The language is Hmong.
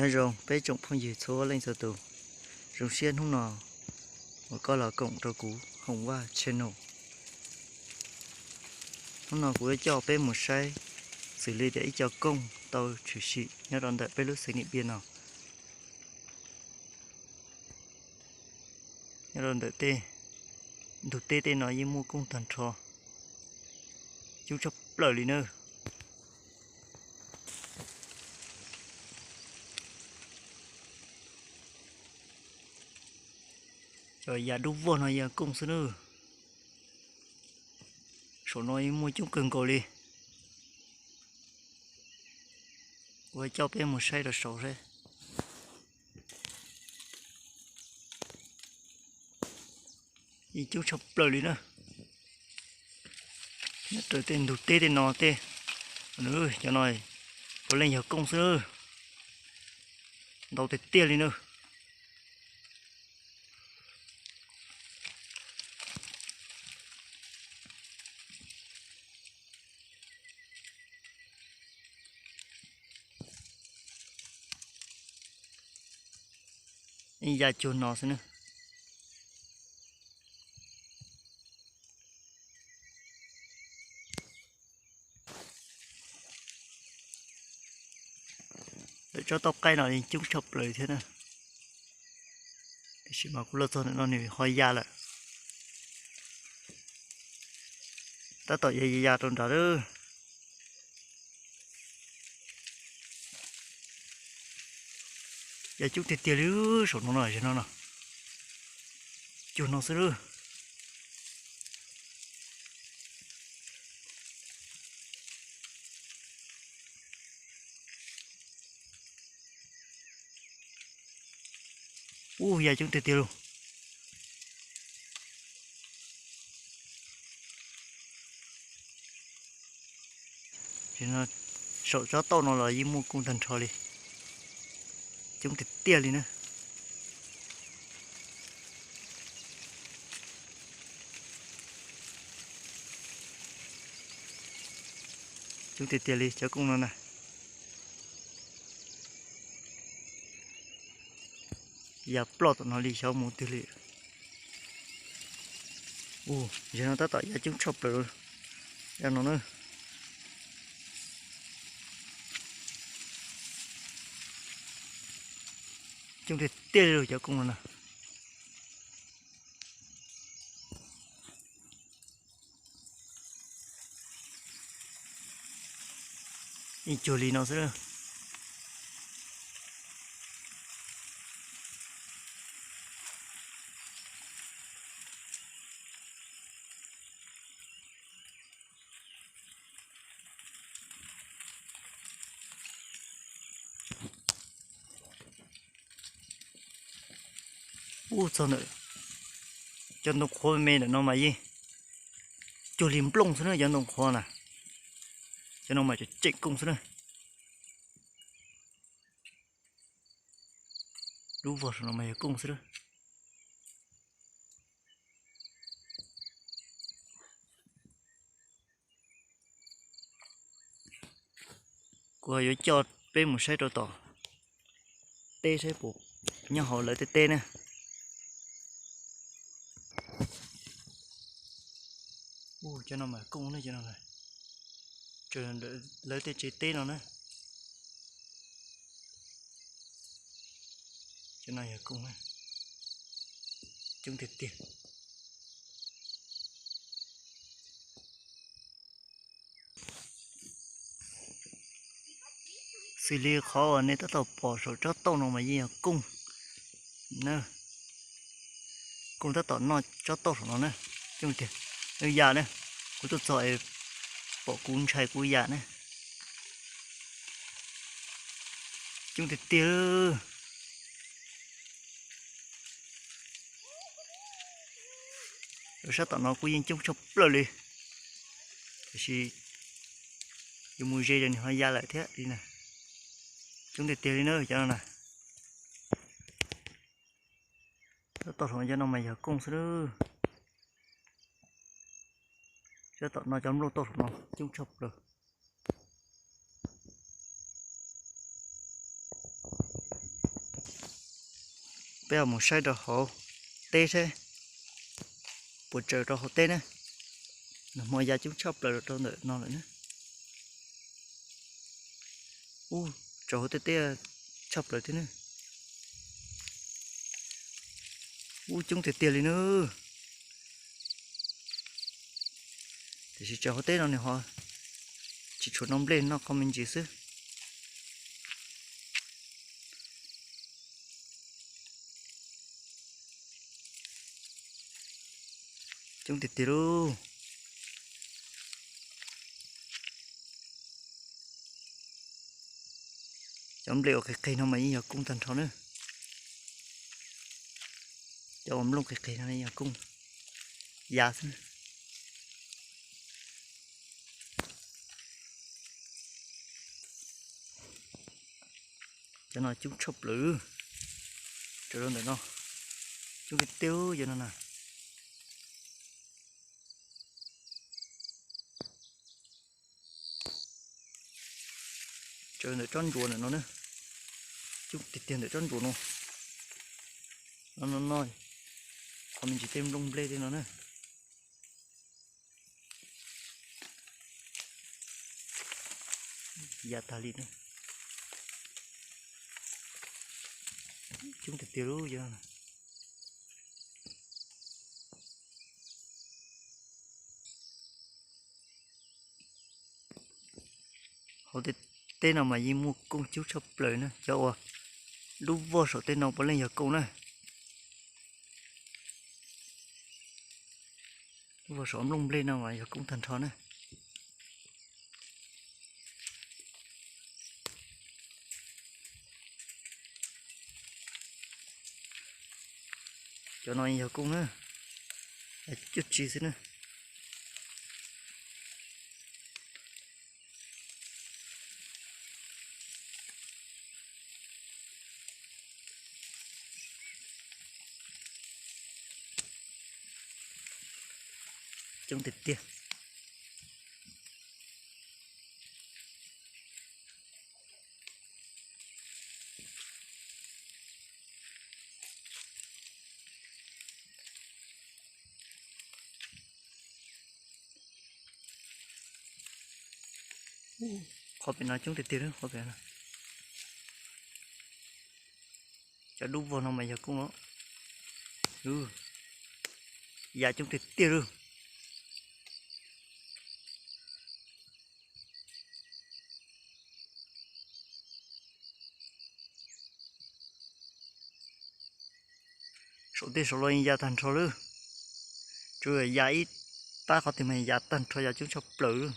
Nyob zoo peb tsoom phooj ywg txhua leej txhua tus, zoo siab hnub no uas koj los koom rau kuv Hoom Vaj channel. Hnub no kuv yuav coj peb mus saib xws li tias ib co kooj tau tshwm sim nyob rau ntawm peb lub xeev Niam Npiaj no. Nyob rau ntawm tej ntug teb tej no yeej muaj kooj tag nrho, coob tshaj plaws li na. Cov yam dub vog no yog kooj xwb na. Saum no yeej muaj coob kawg nkaus li. Kuv coj peb mus saib rau saud seb. Yeej coob tshaj plaws li na. Nyob raws tej ntug teb tej no tej, cov no puav leej yog kooj xwb, ntau tiag tiag li na. Ib ya cuag no xwb na. Lawv tsob tauj qaib no yeej coob tshaj plaws thiab na. Tiam sis mas kuv los txog ntawm no nws ho ya lawm. Tab tom ya ya rau nrad lawm. Ya coob tiag tiag li. Saum no no, no no, cuag no xwb lawm. Ub, ya coob tiag tiag lauj. Saum tsob tauj no los yeej muaj kooj tag nrho li, coob tiag tiag li na. Coob tiag tiag li cov kooj no na. Ya ploj tom no li xyov mus twg li. Ub, zaum no tab tom ya coob tshaj plaws. Ya no na. Coob tiag tiag li cov kooj no na. Ib cuag li no xwb. Ub, txog ntawm cov ntoo qhuav me me ntawm no mas yeej cuag li nplooj xwb na cov ntoo qhuav na. Cov no mas tseem kooj xwb na. Lub vog saum no mas yog kooj xwb lawm. Kuv yuav coj peb mus saib rau tom teb saib puas nyob hauv lawv tej teb na. Ub, cov no mas kooj na, cov no lawv tej tsev teb no na. Cov no yog kooj na, coob tiag tiag. Xws li qhov uas nej tab tom pom saum tsob tauj no mas yeej yog kooj na. Kooj tab tom noj tsob tauj saum no na. Coob tiag, ya na, kuv tuaj txog es pom kuv ntshai kuv ya na. Coob tiag tiag. Sab tom no kuj yeej coob tshaj plaws li, tiam sis yuav mus ze ces nws ho ya lawm thiab li na. Coob tiag tiag li na cov no na. Tab tom saum cov no mas yog kooj xwb lawm. Sab tom no cov nplooj tauj saum no coob tshaj plaws. Peb mus saib rau hauv teb seb puas tsaws rau hauv teb na. Nag hmo ya coob tshaj plaws rau ntawm no lawm na. Ub, tsaws hauv tej teb tshaj plaws thiab na. Ub, coob tiag tiag li na. Tiam sis tsaws hauv teb no nws ho tsis tshua noj nplej, noj qhov me ntsis xwb. Coob tiag tiag lauj. Cov nplej uas qis qis no mas yeej yog kooj tag nrho na. Cov uas nplooj qis qis no yog kooj ya xwb. Cov no coob tshaj plaws. Tsaws rau ntawm no, coob tiag tiag cov no na. Tsaws ntawm tsob ntsuas ntawm no na, coob tiag tiag ntawm tsob ntsuas no. No no no, qhov me ntsis tej nplooj nplej tej no na. Ya tag li na. Coob tiag tiag lub ya. Hauv tej teb no mas yeej muaj kooj coob tshaj plaws na, cov uas lub voj saum tej no puav leej yog kooj na. Lub voj saum nplooj nplej no mas yog kooj tag nrho na. Cov no yog kooj na, cuaj tsi xwb na. Coob tiag tiag. Qhov pem no coob tiag tiag, qhov pem no. Cov dub vog no mas yog kooj os. Ya coob tiag tiag li. Saum tej saum los ya tag nrho lawm. Tsuas ya ib pab qhov twg mas ya tag nrho, ya coob tshaj plaws.